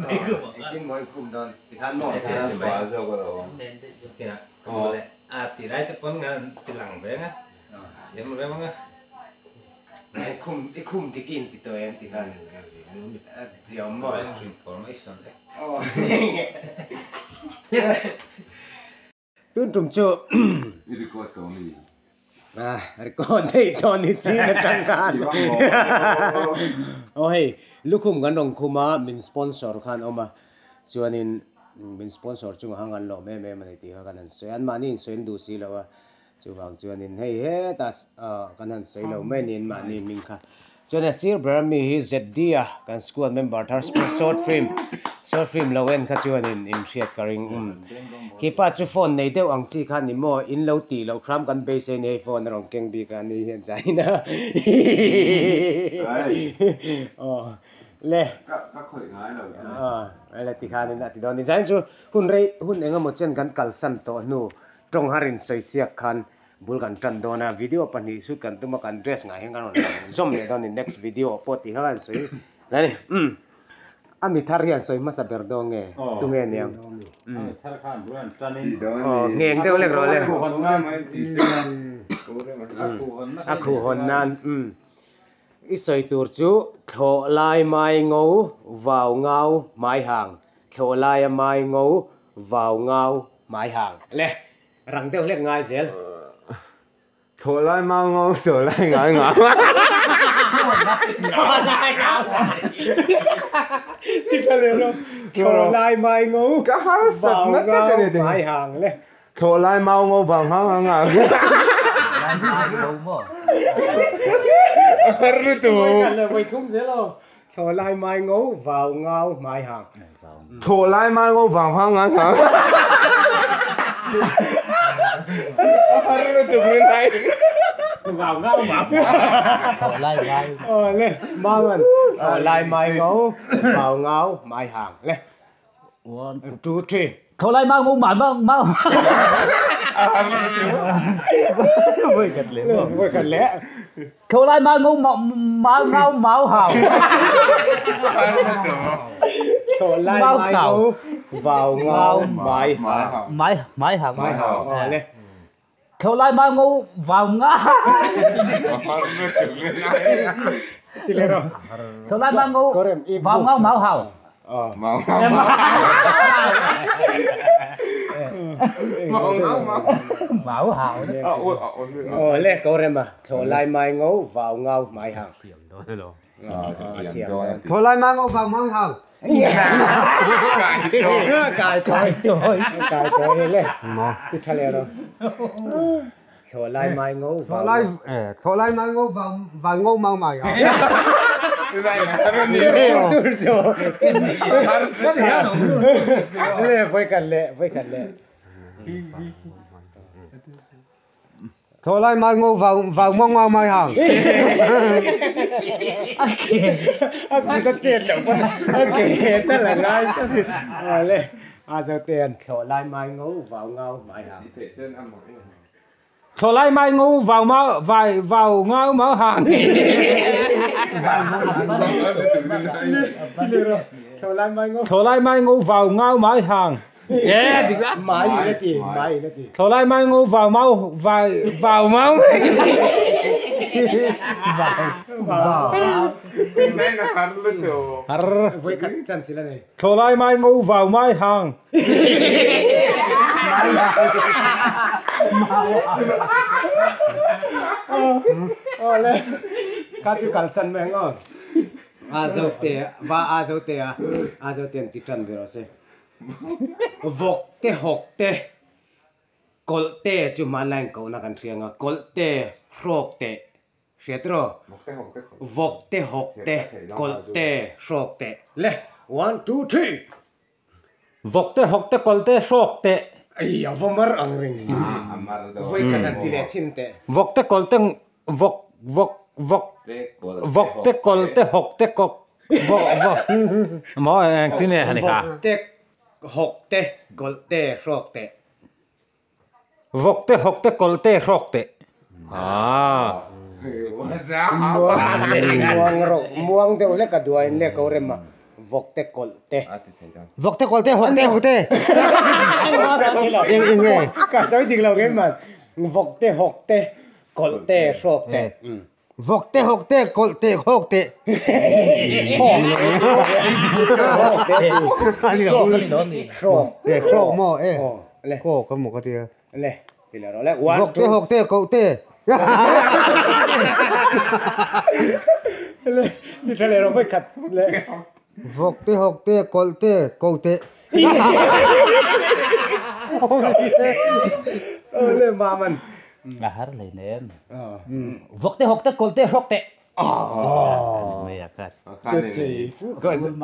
Engtin maw inkhum dawn ti khan maw? A ti lai te pawn nga ti lang ve nga siam reuh anga. I khum i khum dik in ti tawh em ti khan a ziawm maw? Information te. Tun tum chu I record tawh mi? Ah, record theih tawh ni chin atang khan. Aw hei, lukhum kan rawn khum a, min sponsor khan awm a, chuanin min sponsor chungah khan kan lawm em em a ni tih kha kan han sawi a, anmahni insawi an duh si lo a, chuvang chuanin hei hetah kan han sawi lo mai niin mahni hming kha. Chuan a sir ber ami hi ZD a kan squad member thar short film short film lo en kha chuanin in hriat ka ring um khipa chu phone nei deuh ang chi kha ni maw in lo tih loh hram kan beisei ni hei phone a rawn keng bik a ni hian zain a aw le ka khawih ngai lo aw le tikhanin a ti dawn ni zain chu hun rei hun eng emaw chen kan kalsan tawh hnu tawng harin sawi siak khan Bul kan tan dawn a, video pahnih shoot kan tum a, kan dress ngah hian kan rawn lang zawm leh dawn a ni, next video ah pawh tih kha kan sawi a ni. Umm a mi thar hian sawi hmasa ber dawn nge tunge niang? Aw ngheng deuh lek rawh le. A khuh hawn nan umm i sawi tur chu thlawh lai mai ngo vau ngau hmai hang, thlawh laia mai ngo vau ngau hmai hang le. Rang deuh hlek ngai zel. Thawh lai mau ngau saw lai ngai ngau. Thawh lai ngau. Ti tha leh rawh. Thawh lai mai ngau. Ka harsat na tak a ni. Mai hang le. Thawh lai mau ngau vang hang hang hang. Lai mai ngau maw. A har lutuk. Voi thum zel aw. Thawh lai mai ngau vau ngau mai hang. Thawh lai mai ngau vang hang hang hang. A har lutuk rin ai. Vau ngau mau. Thawh lai mai. Aw le Maman. Thawh lai mai ngau vau ngau mai hang le. One two three. Thawh lai mau ngau mai mau mau. Voi khat leh. Voi khat leh. Tho lai mau ngau mau ngau mau hau. Tho lai mai ngau vào ngau mai hau. Mai mai hau. Mai hau. Aw le. Tho lai mau ngau vào ngau. Ti le rawh. Tho lai mau ngau vào ngau mau hau. Mau ngau mau. Mau ngau mau. Mau hau. Aw le ko rem a thlawh lai mai ngau vau ngau mai hang. Thiam dawn elo. Thiam dawn. Thlawh lai mai ngau vau mai hang. Kai tawi. Kai tawi le. Ti tha le ro. Thlawh lai mai ngau vau. Thlawh lai mai ngau vau ngau mau mai hang. Le voi khat le voi khat le. Thaw lai mai ngau vau vau mong ngau mai hang. A ke a kut a chet loh pawn a ke ta la ngai aw le a zo te an thlawh lai mai ngau vau ngau mai hang. Thlawh lai mai ngau vau mau vai vau ngau mau hang. Thlawh lai mai ngau. Thlawh lai mai ngau vau ngau mai hang. Ye dik la. Mai in a ti, mai in a ti. Thlawh lai mai ngau vau mau vai vau mau. Vau. Har lutuk. Har. Voi khat chan sila nei. Thlawh lai mai ngau vau mai hang. Aw le kha chu kalsan mai ang aw. A zo te va a zo te a a zo te an ti tan ve rawh se. Vawk te hawk te kawlh te chu hmanlai in kohna kan hria ang a kawlh te hrawk teh hriat rawh vawk te hawk te kawlh te hrawk teh le one two three. Vawk te hawk te kawlh te hrawk teh. Ei a va mar ang reng si. Vawi khat han ti leh chhin teh. Vawk te kawlh te vawk vawk vawk vawk te kawlh te hawk te kawk vawk vawk maw engtin nge han i kha. Vawk te hawk te kawlh te hrawk teh. Vawk te hawk te kawlh te hrawk teh. Aa. Muang muang rawh muang deuh hlek a duain leh ko rem a. Vawkte kawlh te. Vawkte kawlh te hawk te hawk te. Eng eng nge? Ka sawi dik lo keimah. Vawkte hawk te kawlh te hrawk te. Vawkte hawk te kawlh te hawk te. Hrawk. Hrawk maw e. Kawk emaw ka tia. Le ti leh rawh le. One Vawkte hawk te koh te. Le ti tha leh rawh vawi khat le. Vawkte hawk te kawlh te ko te. Le maman. A har lei nen. Vawkte hawk te kawlh te hrawk te.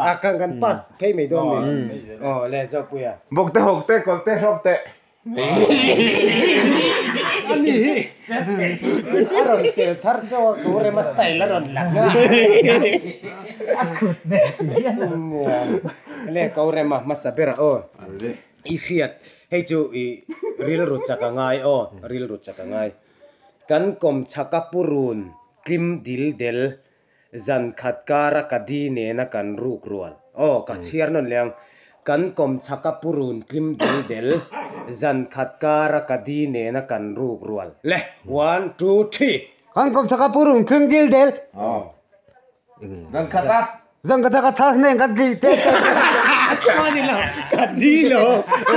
A kan kan pass phei mai dawn ni. Aw le zawk puia. Vawkte hawk te kawlh te hrawk te. Ani hi a rawn tel thar chauh a ko rema style a rawn lang a. Le ko rema hmasa ber a aw. I hriat hei chu i rilru chak a ngai aw rilru chak a ngai. Kan kawm chhak a purun tlim dil del zan khat kara ka di nena kan ruk rual. Aw ka chhiar nawn leh ang. Kan kawm chhak a purun tlim dil del zan khat kara ka di nena kan ruk rual. Le one two three. Kan kawm chhak a purun tlim dil del. Zan khat a. Zan khat a ka chhas nen ka di te. Chhas pawh ni lo ka di lo.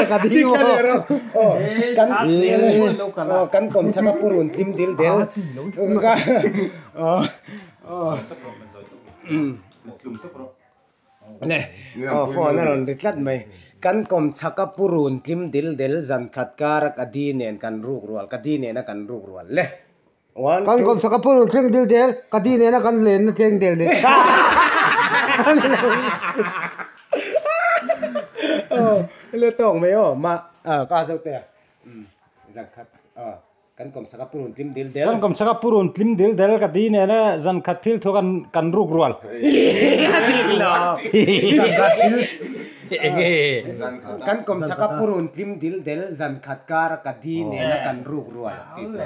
Ka di lo. Kan kan kawm chhak a purun tlim dil del. Le aw phone a rawn ri tlat mai. Kan kawm chhak a purun tlim dil del zan khat kar a ka di nen kan ruk rual ka di nena kan ruk rual le. One Kan two kawm chhak a purun tlim dil del ka di nena kan lenna tleng del del. Aw le tawk mai aw ma ka zo te a zan khat aw. Kan kawm chhak a purun tlim dil del. Kan kawm chhak a purun tlim dil del ka ti nena zan khat thil thu kan kan ruk rual. A dik lo. Kan kawm chhak a purun tlim dil del zan khat kar a ka di nena kan ruk rual tih tur.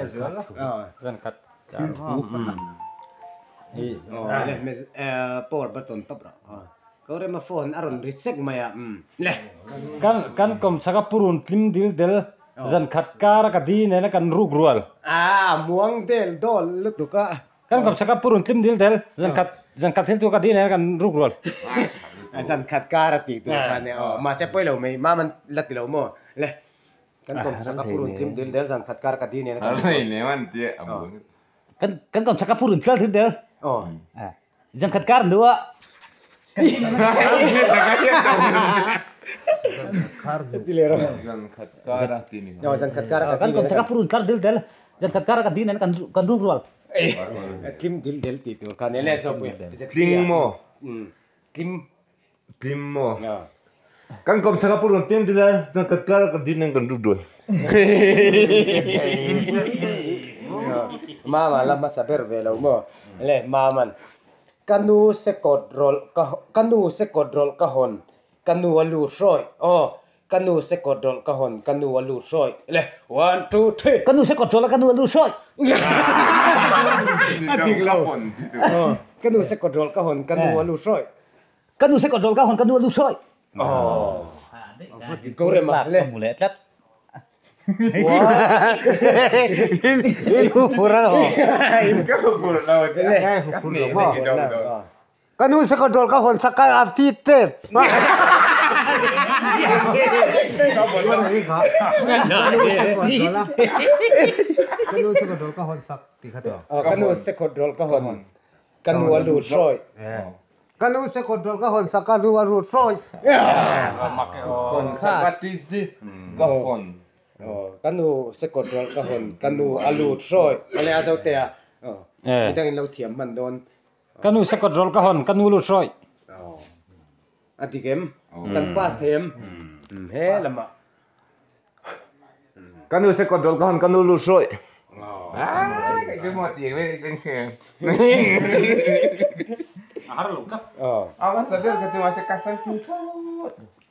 Zan khat. Le power button tawp rawh. Ko rema phone a rawn ri chek mai a. Le. Kan kan kawm chhak a purun tlim dil del Zan khat kar a ka di nena kan ruk rual. A muang del dawl lutuk a. Kan kawp chhak a purun tlim dil del zan khat zan khat thil chu ka di nena kan ruk rual. Zan khat kar a tih tur khan e aw mahse pawi lo mai mam an la ti lo maw le kan kawp chhak a purun tlim dil del zan khat kar ka di nena kan ruk rual. Kan kan kawp chhak a purun tlim dil del aw Zan khat kar hnu ah kan kom chaka purun tlar dil del zan khat kar ka din an kan ruk rual. Tlim dil del ti tur kha ne le zo pui. Tling maw? Tlim. Tlim maw? Kan kom chaka purun tlim dil del zan khat kar ka din an kan ruk rual. Mama la hmasa ber ve lo maw? Le Maman ka nu se kawt rawlh ka ka nu se kawt rawlh ka hawn ka nu a lut hrawi aw ka nu se kawt rawlh ka hawn ka nu a lut hrawi le one two three. Ka nu se kawt rawlh a ka nu a lut hrawi. A dik lo aw ka nu se kawt rawlh ka hawn ka nu a lut hrawi. Ka nu se kawt rawlh ka hawn ka nu a lut hrawi. Aw va dik ko rem a le. Ka mu leh tlat. In hu phur a lo. Ka hu phur lo che. Ka hu phur lo. Ka nu se kawt rawlh ka hawn sak ka a fit tep. Ka nu se kawt rawlh ka hawn sak tih kha tawh. Ka nu se kawt rawlh ka hawn ka nu a lut hrawi. Ka nu se control ka hawn sak ka nu a rut hrawi. Hawn sak a ti si ka hawn. Ka nu se control ka hawn ka nu a lut hrawi. Awle a zo te a midang in lo thiam hman dawn. Ka nu se control ka hawn ka nu lut hrawi. A dik em? Kan pass thei em? He lamah. Ka nu se control ka hawn ka nu lut hrawi.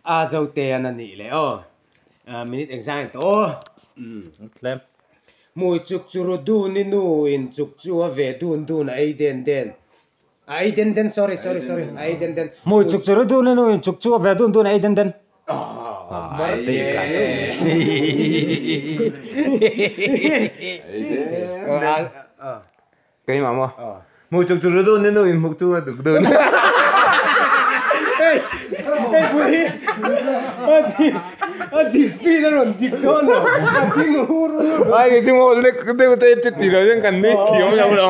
A zo te an a nih leh aw. Minute engzang in tawh aw. Tlem. Hmui chuk chu ru dun i nu in chuk chu a ve dun dun a ei den den. A ei den den sorry sorry sorry a ei den den. Mui chuk chu ri dun in u in chuk chu a ve dun dun a ei den den. Keimah maw? Mui chuk chu ri dun in u in hmuk chu a duk dun. Hei hei pui hi a ti a ti speed a rawn dik dawn lo a ding hur hur. Ai kei chu maw lek deuh te ti ti lo hian kan nui thiam lo lo.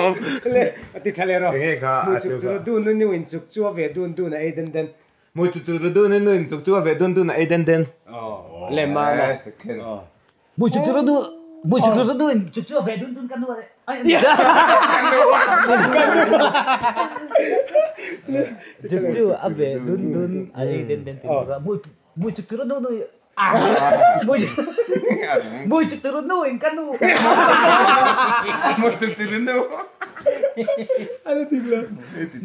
Le a ti tha leh rawh. Enge kha Mui chuk chu ri dun in u in chuk chu a ve dun dun a ei den den. Mui chuk chu ri dun in u in chuk chu a ve dun dun a ei den den. Le ma ma. Mui chuk chu ri dun mui chuk chu ri dun in chuk chu a ve dun dun ka nu a Chuk chu a ve dun dun a ei den den ti mui mui chuk chu ri dun mui mui chuk chu ri nu in ka nu Mui chuk chu ri nu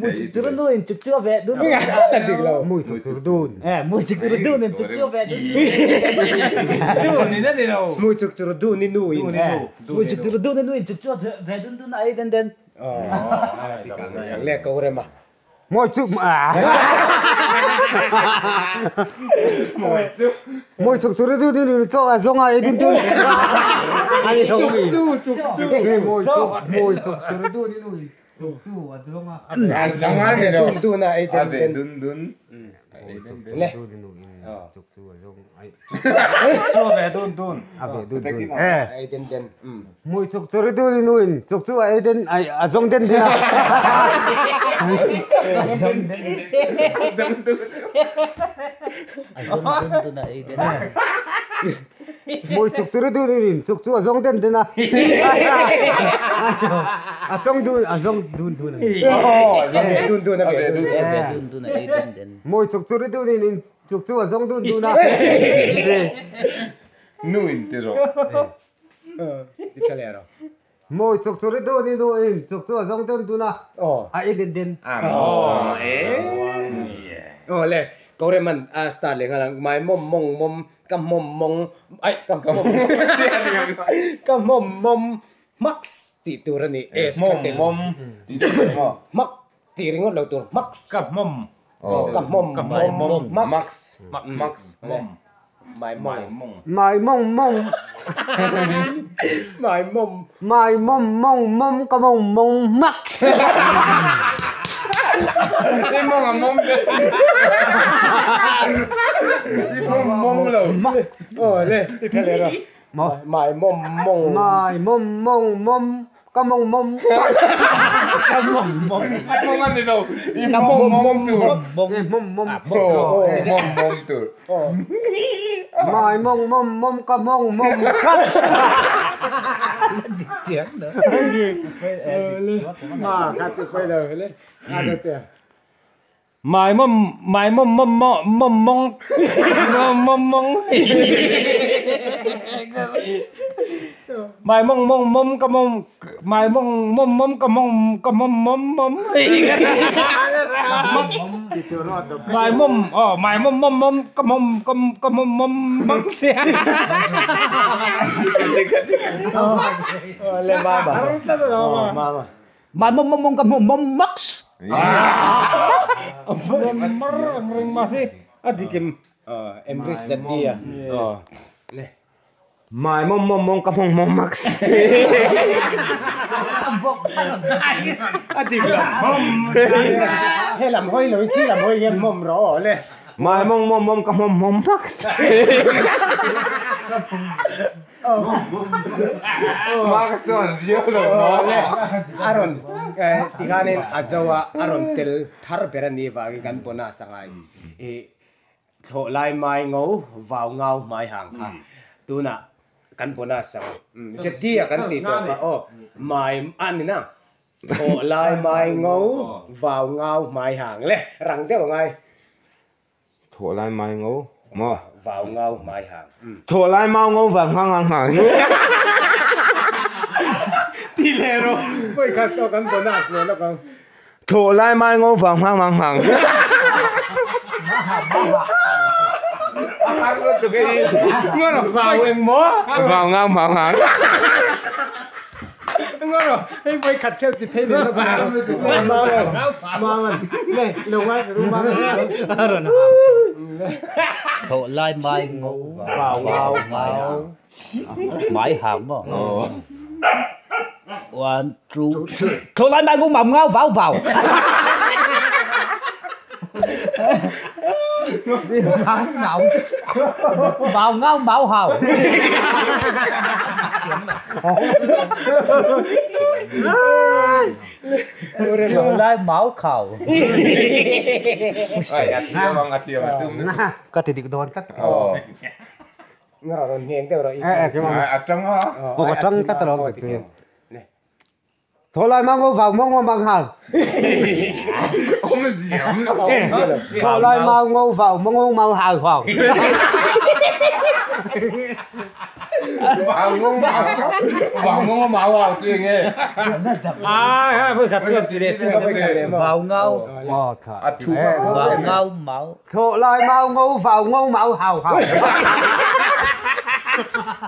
mui chuk chu ri nu in chuk chu a ve dun Mui chuk chu ri dun. Mui chuk chu ri dun in chuk chu a ve dun Dun in a ni lo. Mui chuk chu ri dun in nu in. Mui chuk chu ri dun in nu in chuk chu a ve dun dun a ei den den. Le ko rem a. Mui chuk Mui chuk chu ri dun in nu chaw a zawng a ei dun dun. Chuk chu chuk chu. Mui chuk mui chuk chu ri dun in nu chuk chu a zawng a. A zawng a ni lo. Chuk dun a ei A den ve den. dun dun. Le. Chuk chu a zawng ai. Chu a ve dun dun. A ve dun dun. Ei den den. Mui chuk chu ri dun in nu in chuk chu a ei den ai a zawng den den a. A zawng dun dun a ei den. Mui chuk chu ri dun in in chuk chu a zawng den den a. A zawng dun a zawng dun dun a. A ve dun dun a ve dun dun. A ve dun dun a ei den den. Mui chuk chu ri dun in in chuk chu a zawng dun dun a. Nu in ti rawh. Ti tha leh rawh. Mui chuk chu ri dun in nu in chuk chu a zawng dun dun a. A ei den den. Aw le ko rem an a start leh nghal ang mai mawm mawng mawm ka mawm mawng ai ka mawm ka mawm mawm max tih tur a ni s kha tel Mawm tih tur maw? Mak tih ringawt lo tur max Ka mawm ka mawm mawm max Max mawm mai mawng Mai mawng mawng mai mawm mai mawm mawng mawm ka mawng mawng max. Ni mawng a mawm te. Ni mawng mawng lo. Max. Aw le ti tha leh rawh. Mai mawm mawng Mai mawm mawng mawm ka mawng mawm Ka mawng mawng. A mawng a ni lo. I mawng mawng tur. Mawm mawm. Mawm mawng tur. Mai mawng mawm mawm ka mawng mawm max. Ma kha chu khawi lo le a zo te. Mai mawm mai mawm mawm mawm mawng mawm mawng mai mawng mawng mawm ka mawng mai mawng mawm mawm ka mawng ka mawm mawm mawm mai mawm oh mai mawm mawm mawm ka mawm ka ka mawm mawm max. Le ma ma. Ma ma. Mai mawm mawng mawm ka mawm mawm max. Mar ring ma si a dikim. Emrys Zadia. Le. Mai mawm mawm mawng ka mawng mawng max. A dik lo. He lam hawi lo in khi lam hawi hian mawm rawh le. Mai mawng mawm mawm ka mawm mawm max. Ma ka sawn viau lo maw. Le a rawn tikhanin a zo a a rawn tel thar ber a ni vangin kan bonus angai. I thlawh lai mai ngo vau ngau hmai hang kha tunah kan bonus ang. Zeti a kan tih tawh kha aw mai a ni na thlawh lai mai ngo vau ngau hmai hang le rang deuh angai. Thlawh lai mai ngo maw? Vau ngau hmai hang. Thlawh lai mau ngo vang hang hang hang. Ti leh rawh vawi khat tawh kan bonus leh lawk ang. Thlawh lai mai ngo vang hang hang hang. Vau eng maw? Vau ngau hmang hang. Ngaro, hei voi khat theu ti phei le na. Mangan. Le, lo ngai ru mangan. Thọ lai mai ngô Vào ngao ngao mãi hàng mà. One, two, three. Thọ lai mai ngô mầm ngao vào vào. Vào ngao vào ngao bảo hào. Thọ lai máu khảo. Ai, a thiam ang a thiam a tum. Ka ti dik don tat. Oh. Ngaro ron heng deuh ro i. Eh, cái mà A tang a. Cô có trăng tắt rồi cái chuyện. Thôi lại mang ngô vào mong ngô bằng hàng. Om ziam na. Thôi lại mang ngô vào mong ngô mau hào vào. Vào ngô mau. Vào ngô mau vào chuyện nghe. À, voi khat chuan ti le chin. Vào ngao Ờ thật. A thu ba vào ngao máu. Thôi lại mang ngô vào ngô mau hào hào.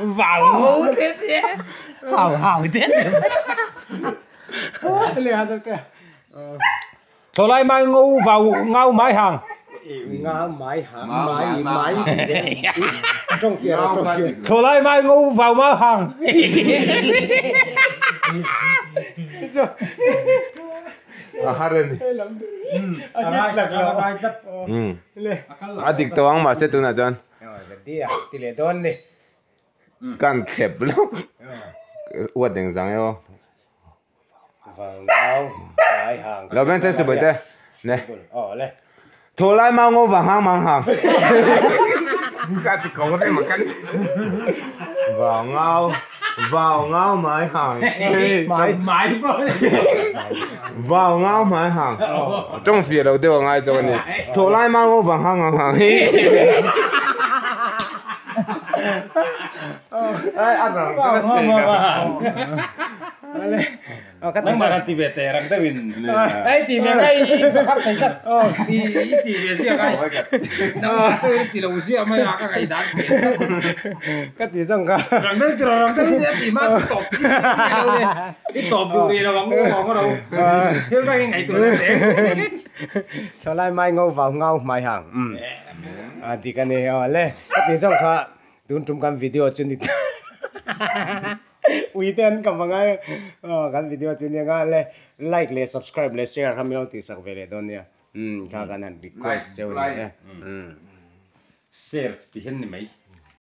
Vào ngô thế thế. Hào hào thế. Le ha te. Thọ lai mai ngô vào ngao mãi hàng. Nga mai ha mai mai. Trong phía trong phía. Thọ lai mai ngô vào mãi hàng. A haren. A lạc lo. A dik tawang ma se tu na chan. Ti a ti le don ni. Kan thep lo. Uat ding zang yo. Vào ngao mãi hàng. Lo ben chen su bai te. Ne. Ờ le. Thọ lai mau ngô vào hang mang hàng. Ka ti ko re ma kan. Vào ngao vào ngao mãi hàng. Mãi Mãi voi. Vào ngao mãi hàng. Trong phía đầu tiêu ngay cho ni. Thọ lai mau ngô vào hang mang hàng. Ai ăn rằng Ờ cái Nang mà ti về te rang te win. Ai ti về ai khát thành cắt. I ti về sia cái. Nang chơi ti lâu sia mà ya cái đàn. Cái ti xong cả. Rang te ti rang te ti mà tọp. Đi tọp du đi là bóng bóng ở đâu. Thiếu cái ngày tuổi đấy. Thọ lai mai ngô vào ngao mãi hàng. Ừ. À thì cái này ờ le. Cái ti xong cả. Tun tum kan video chun đi. Ui ten kam mangai. Ờ kan video chun nga le like le subscribe le share kami lo ti sak ve le don ya. Ừ ka kan han request cheu ni. Ừ. Share ti hen ni mai.